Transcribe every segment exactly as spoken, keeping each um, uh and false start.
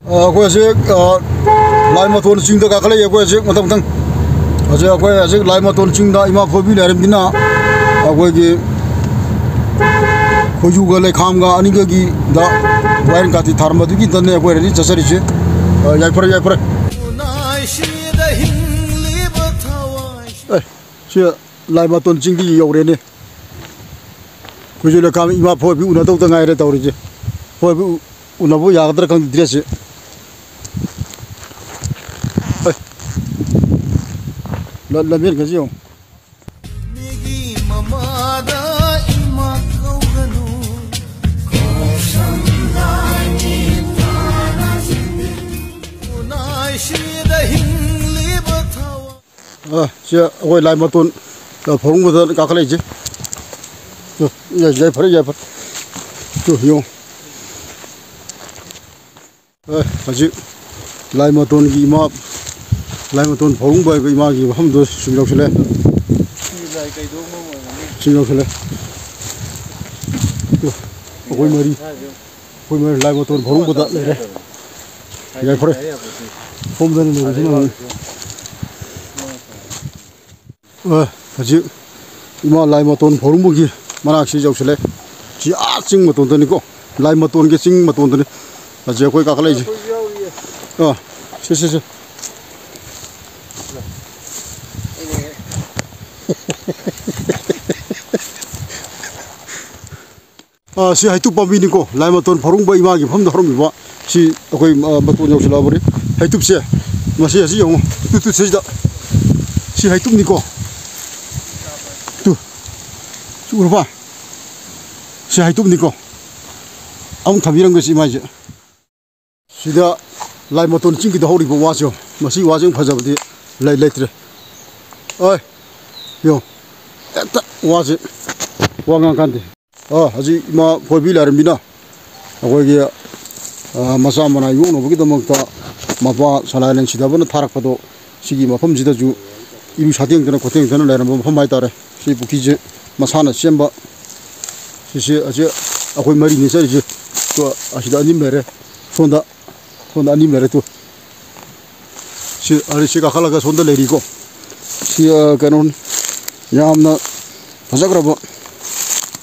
ꯑ, ꯑꯩꯈꯣꯏ ꯍꯧꯖꯤꯛ, ꯑ, ꯂꯥꯏꯃꯇꯣꯟ ꯆꯤꯡꯗ ꯀꯥꯈꯠꯂꯛꯏ꯫ ꯑꯩꯈꯣꯏ ꯍꯧꯖꯤꯛ ꯃꯊꯪ ꯃꯊꯪ꯫ ꯍꯧꯖꯤꯛ ꯑꯩꯈꯣꯏ ꯍꯧꯖꯤꯛ ꯂꯥꯏꯃꯇꯣꯟ ꯆꯤꯡꯗ ꯏꯃꯥ ꯐꯣꯏꯕꯤ ꯂꯩꯔꯝꯅꯤꯅ ꯑꯩꯈꯣꯏꯒꯤ ꯈꯣꯏꯖꯨꯒ ꯂꯩꯈꯥꯝꯒ ꯑꯅꯤꯒꯒꯤꯗ ꯋꯥꯏꯔꯟ ꯀꯥꯇꯤ ꯊꯥꯔꯝꯕꯗꯨꯒꯤꯗꯅꯦ ꯑꯩꯈꯣꯏ ꯔꯦꯂꯤ ꯆꯠꯆꯔꯤꯁꯦ꯫ ꯑ, ꯌꯥꯏꯐꯔꯦ, ꯌꯥꯏꯐꯔꯦ꯫ ꯑꯦ, ꯁꯤ ꯂꯥꯏꯃꯇꯣꯟ ꯆꯤꯡꯗꯤ ꯌꯧꯔꯦꯅꯦ꯫ ꯑꯩꯈꯣꯏꯁꯨ ꯂꯩꯈꯥꯝ ꯏꯃꯥ ꯐꯣꯏꯕꯤ ꯎꯅꯗꯧꯗ ꯉꯥꯏꯔꯦ ꯇꯧꯔꯤꯁꯦ꯫ ꯐꯣꯏꯕꯤ ꯎ-, ꯎꯅꯕ ꯌꯥꯒꯗ꯭ꯔꯥ ꯈꯪꯗꯦ ꯗ꯭ꯔꯦꯁꯁꯦ꯫ ꯍꯣꯏ꯫ ꯂ-, ꯂꯝꯕꯦꯟꯒꯁꯤ ꯌꯦꯡꯉꯨ꯫ ꯃꯤꯒꯤ ꯃꯃꯥꯗ ꯏꯃꯥ ꯀꯧꯒꯅꯨ꯫ ꯈꯣꯡꯁꯝ ꯂꯥꯏꯅꯤꯡ ꯊꯥꯅ ꯈꯨꯟꯅꯥꯏꯁꯤꯗ ꯍꯤꯡꯂꯤꯕ ꯊꯋꯥꯏ꯫ ꯑ, ꯁꯤ ꯑꯩꯈꯣꯏ ꯂꯥꯏ ꯃꯇꯣꯟ, ꯑ, ꯐꯥꯎꯔꯨꯡꯕꯗ ꯀꯥꯈꯠꯂꯛꯏꯁꯦ꯫ ꯇꯨ, ꯌꯥꯏ-, ꯌꯥꯏꯐꯔꯦ, ꯌꯥꯏꯐꯔꯦ꯫ ꯇꯨ, ꯌꯦꯡꯉꯨ꯫ ꯑ, ꯍꯧꯖꯤꯛ ꯂꯥꯏ ꯃꯇꯣꯟꯒꯤ ꯏꯃꯥ, ꯂꯥꯏ ꯃꯇꯣꯟ ꯐꯥꯎꯔꯨꯡꯕ ꯍꯥꯏꯕ ꯏꯃꯥꯒꯤ ꯃꯐꯝꯗꯣ ꯁꯨꯝ ꯌꯧꯁꯤꯜꯂꯦ꯫ ꯁꯨꯝ ꯌꯧꯁꯤꯜꯂꯦ꯫ ꯇꯨ, ꯑꯩꯈꯣꯏ ꯃꯔꯤ꯫ ꯑꯩꯈꯣꯏ ꯃꯔꯤ ꯂꯥꯏ ꯃꯇꯣꯟ ꯐꯥꯎꯔꯨꯡꯕꯗ ꯂꯩꯔꯦ꯫ ꯌꯥꯏꯐꯔꯦ꯫ ꯁꯣꯝꯗꯅꯤ ꯂꯩꯔꯤꯁꯤꯅ ꯑꯃꯨꯛ꯫ ꯑ, ꯍꯧꯖꯤꯛ ꯏꯃꯥ ꯂꯥꯏ ꯃꯇꯣꯟ ꯐꯥꯎꯔꯨꯡꯕꯒꯤ ꯃꯅꯥꯛꯁꯤ ꯌꯧꯁꯤꯜꯂꯦ꯫ ꯁꯤ ꯑꯥ ꯆꯤꯡ ꯃꯇꯣꯟꯗꯅꯤꯀꯣ, ꯂꯥꯏ ꯃꯇꯣꯟꯒꯤ ꯆꯤꯡ ꯃꯇꯣꯟꯗꯅꯤ ꯍꯧꯖꯤꯛ ꯑꯩꯈꯣꯏ ꯀꯥꯈꯠꯂꯛꯏꯁꯦ꯫ ꯑꯥ, ꯁꯦ, ꯁꯦ, ꯁꯦ꯫ ꯑꯥ, ꯁꯤ ꯍꯩꯇꯨꯞ ꯄꯥꯝꯕꯤꯅꯤꯀꯣ, ꯂꯥꯏ ꯃꯇꯣꯟ ꯐꯥꯎꯔꯨꯡꯕ ꯏꯃꯥꯒꯤ ꯃꯐꯝꯗ ꯍꯧꯔꯝꯃꯤꯕ꯫ ꯁꯤ ꯑꯩꯈꯣꯏ, ꯑꯥ, ꯃꯇꯣꯟ ꯌꯧꯁꯤꯜꯂꯛꯑꯕꯅꯤ꯫ ꯍꯩꯇꯨꯞꯁꯦ, ꯃꯁꯤ ꯑꯁꯤ ꯌꯦꯡꯉꯨ, ꯇꯨ, ꯇꯨ, ꯁꯤꯗ꯫ ꯁꯤ ꯍꯩꯇꯨꯞꯅꯤꯀꯣ꯫ ꯇꯨ, ꯁꯤ ꯎꯔꯕ? ꯁꯤ ꯍꯩꯇꯨꯞꯅꯤꯀꯣ꯫ ꯑꯃꯨꯛ ꯊꯝꯕꯤꯔꯝꯒꯦ ꯁꯤ ꯏꯃꯥꯏꯁꯦ꯫ ꯁꯤꯗ ꯂꯥꯏ ꯃꯇꯣꯟ ꯆꯤꯡꯒꯤꯗ ꯍꯧꯔꯤꯕ ꯋꯥꯁꯦ ꯌꯦꯡꯉꯨ꯫ ꯃꯁꯤ ꯋꯥꯁꯦ ꯌꯥꯝ ꯐꯖꯕꯗꯤ ꯂꯩ-, ꯂꯩꯇ꯭ꯔꯦ꯫ ꯑꯣꯏ, ꯌꯦꯡꯉꯨ꯫ ꯍꯦꯛꯇ ꯋꯥꯁꯦ, ꯋꯥ ꯉꯥꯡꯀꯥꯟꯗꯦ꯫ ꯑ, ꯍꯧꯖꯤꯛ ꯏꯃꯥ ꯐꯣꯏꯕꯤ ꯂꯥꯏꯔꯦꯝꯕꯤꯅ ꯑꯩꯈꯣꯏꯒꯤ, ꯑ, ꯃꯆꯥ ꯃꯅꯥ ꯌꯣꯛꯅꯕꯒꯤꯗꯃꯛꯇ ꯃꯄꯥ ꯁꯂꯥꯏꯂꯦꯟ ꯁꯤꯗꯕꯅ ꯊꯥꯔꯛꯄꯗꯣ, ꯁꯤꯒꯤ ꯃꯐꯝꯁꯤꯗꯁꯨ ꯏꯔꯨ ꯁꯥꯇꯦꯡꯗꯅ ꯈꯣꯠꯇꯦꯡꯗꯅ ꯂꯩꯔꯝꯕ ꯃꯐꯝ ꯍꯥꯏꯇꯥꯔꯦ꯫ ꯁꯤ ꯄꯨꯈ꯭ꯔꯤꯁꯦ ꯃꯁꯥꯅ ꯁꯦꯝꯕ꯫ ꯁꯤꯁꯦ, ꯑꯁꯤ ꯑꯩꯈꯣꯏ ꯃꯔꯤꯅꯤ ꯆꯠꯂꯤꯁꯦ꯫ ꯇꯣ, ꯑꯁꯤꯗ ꯑꯅꯤ ꯑꯃ ꯂꯩꯔꯦ꯫ ꯁꯣꯝꯗ ꯁꯣꯝꯗ ꯑꯅꯤ ꯑꯃ ꯂꯩꯔꯦ ꯇꯨ꯫ ꯁꯤ, ꯑꯗꯩ ꯁꯤ ꯀꯥꯈꯠꯂꯒ ꯁꯣꯝꯗ ꯂꯩꯔꯤꯀꯣ꯫ ꯁꯤ, ꯑ, ꯀꯩꯅꯣꯅꯤ꯫ ꯌꯥꯝꯅ ꯐꯖꯈ꯭ꯔꯕ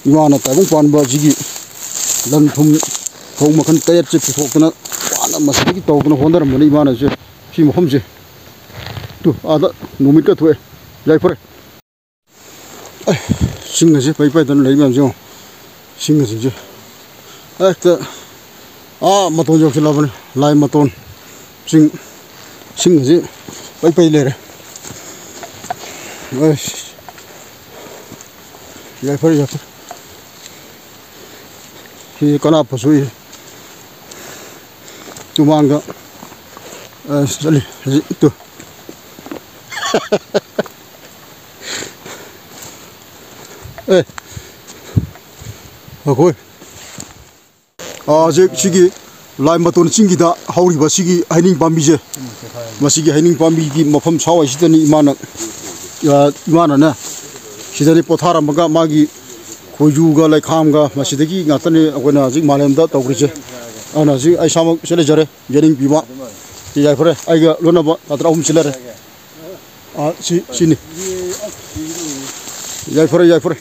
ꯏꯃꯥꯅ ꯇꯥꯏꯕꯪ ꯄꯥꯟꯕ ꯑꯁꯤꯒꯤ ꯂꯟ ꯊꯨꯝ ꯐꯧ ꯃꯈꯜ ꯇꯔꯦꯠꯁꯦ ꯄꯨꯊꯣꯛꯇꯅ ꯋꯥꯅ ꯃꯁꯤꯗꯒꯤ ꯇꯧꯗꯅ ꯍꯣꯠꯅꯔꯝꯕꯅꯤ ꯏꯃꯥꯅꯁꯦ꯫ ꯁꯤ ꯃꯐꯝꯁꯦ꯫ ꯇꯨ, ꯑꯥꯗ ꯅꯨꯃꯤꯠꯀ ꯊꯣꯛꯑꯦ꯫ ꯌꯥꯏꯐꯔꯦ꯫ ꯑꯩ, ꯁꯤꯡ ꯑꯁꯤ ꯄꯩ ꯄꯩꯗꯅ ꯂꯩ ꯃꯌꯥꯝꯁꯦ ꯌꯦꯡꯉꯣ꯫ ꯁꯤꯡ ꯑꯁꯤꯡꯁꯦ ꯍꯦꯛꯇ ꯑꯥ ꯃꯇꯣꯟ ꯌꯧꯁꯤꯜꯂꯕꯅꯤ꯫ ꯂꯥꯏ ꯃꯇꯣꯟ꯫ ꯁꯤꯡ, ꯁꯤꯡ ꯑꯁꯤ ꯄꯩ ꯄꯩ ꯂꯩꯔꯦ꯫ ꯑꯩꯁ, ꯌꯥꯏꯐꯔꯦ, ꯌꯥꯏꯐꯔꯦ꯫ ꯁꯤ ꯀꯅꯥ ꯄꯨꯊꯣꯛꯏ? ꯇꯨꯃꯥꯡꯗ, ꯑ, ꯆꯠꯂꯤ ꯍꯧꯖꯤꯛ꯫ ꯇꯨ꯫ ꯑꯦ, ꯑꯩꯈꯣꯏ, ꯑ, ꯍꯧꯖꯤꯛ ꯁꯤꯒꯤ ꯂꯥꯏ ꯃꯇꯣꯟ ꯆꯤꯡꯒꯤꯗ ꯍꯧꯔꯤꯕ ꯁꯤꯒꯤ ꯍꯩꯅꯤꯡ ꯄꯥꯝꯕꯤꯁꯦ, ꯃꯁꯤꯒꯤ ꯍꯩꯅꯤꯡ ꯄꯥꯝꯕꯤꯒꯤ ꯃꯐꯝ ꯁ꯭ꯋꯥꯏꯁꯤꯗꯅꯤ ꯏꯃꯥꯅ, ꯑ, ꯏꯃꯥꯅꯅꯦ ꯁꯤꯗꯅꯤ ꯄꯣꯊꯥꯔꯝꯃꯒ ꯃꯥꯒꯤ ꯈꯣꯏꯖꯨꯒ ꯂꯩꯈꯥꯝꯒ ꯃꯁꯤꯗꯒꯤ ꯉꯥꯛꯇꯅꯤ ꯑꯩꯈꯣꯏꯅ ꯍꯧꯖꯤꯛ ꯃꯥꯂꯦꯝꯗ ꯇꯧꯈ꯭ꯔꯤꯁꯦ꯫ ꯑꯗꯨꯅ ꯍꯧꯖꯤꯛ ꯑꯩ ꯏꯁꯥꯃꯛ ꯁꯤ ꯂꯩꯖꯔꯦ, ꯌꯦꯅꯤꯡ ꯄꯤꯕ꯫ ꯁꯤ ꯌꯥꯏꯐꯔꯦ, ꯑꯩꯒ ꯂꯣꯏꯅꯕ ꯅꯠꯇ꯭ꯔ ꯑꯍꯨꯝ ꯁꯤ ꯂꯩꯔꯦ꯫ ꯑꯥ, ꯁꯤ, ꯁꯤꯅꯤ꯫ ꯌꯥꯏꯐꯔꯦ, ꯌꯥꯏꯐꯔꯦ꯫